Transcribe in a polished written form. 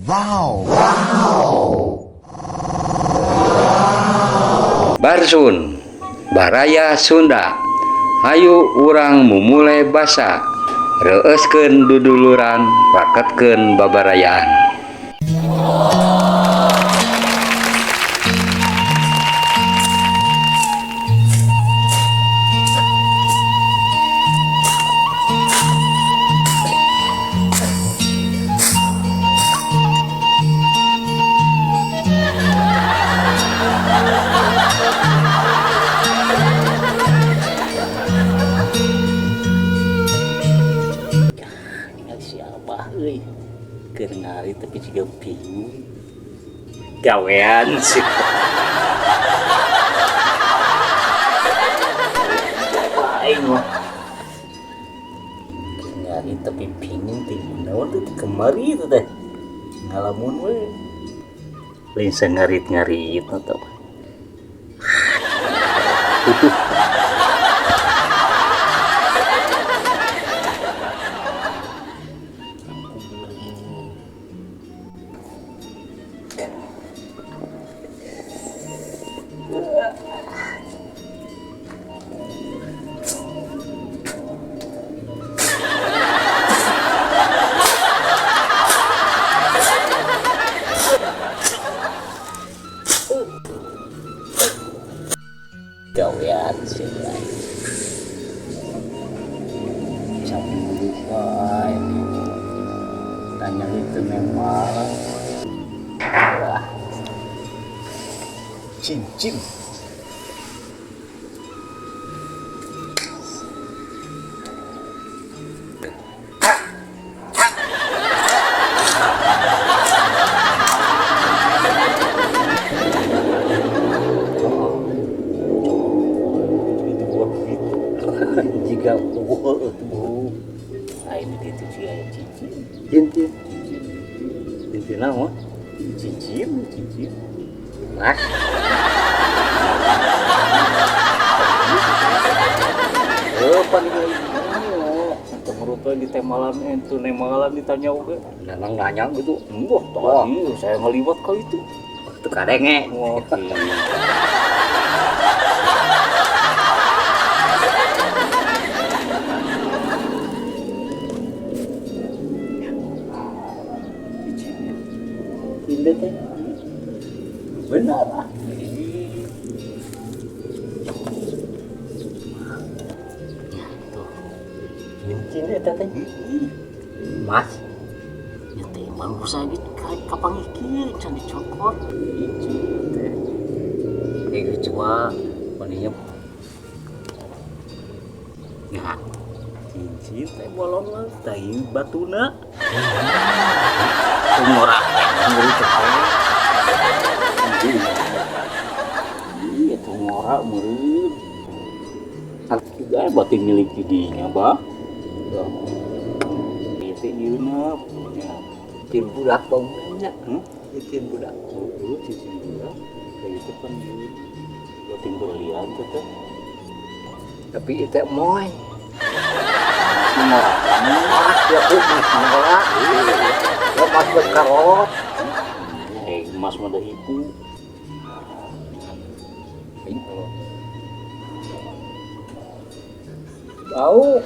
Wow. Barsun, Baraya Sunda. Hayu urang mumule basa. Reueuskeun duduluran, raketkeun babarayaan. Ingat si Abah euy. Keur ngari tapi jiga bingung. Gawean sih. Siapa aing mah. Keur ngari tapi bingung teh naon teh kemari itu teh. Ngalamun we. Lain sangarit-ngarit atau tuh. Gawean sih lain. Sampai wae. Tanya itu memang. Wah. Cincin. Jika aing gitu sih aya cincin. Cincin. Cincin naon? Cincin, cincin. Mas. Oh, paling di temalan itu nemalan ditanya oge. Memang nanya gitu. Wah, tadi saya ngeliwat kali itu. Itu kadenge. Wah, Indah teh. Benar ah. Ya, tuh. Cincin eta teh. Mas. Ya teh emang usah gitu kapan iki can dicokot. Cincin teh. Kayak cuma maninya. Ya. Cincin teh bolong lah, teh batuna. Ngorak ngeri teh. Iya tuh ngorak meureun. Juga batin milik didinya, Bah. Itu ieu ya. Cincin budak bangunnya. Hmm? Cincin budak. Oh, cincin budak. Kayak gitu kan batin berlian teh teh. Tapi itu moy. Ngorak. Mas ya ku mas ngorak. Ya mas berkarot. Mas mah da ibu. Bau.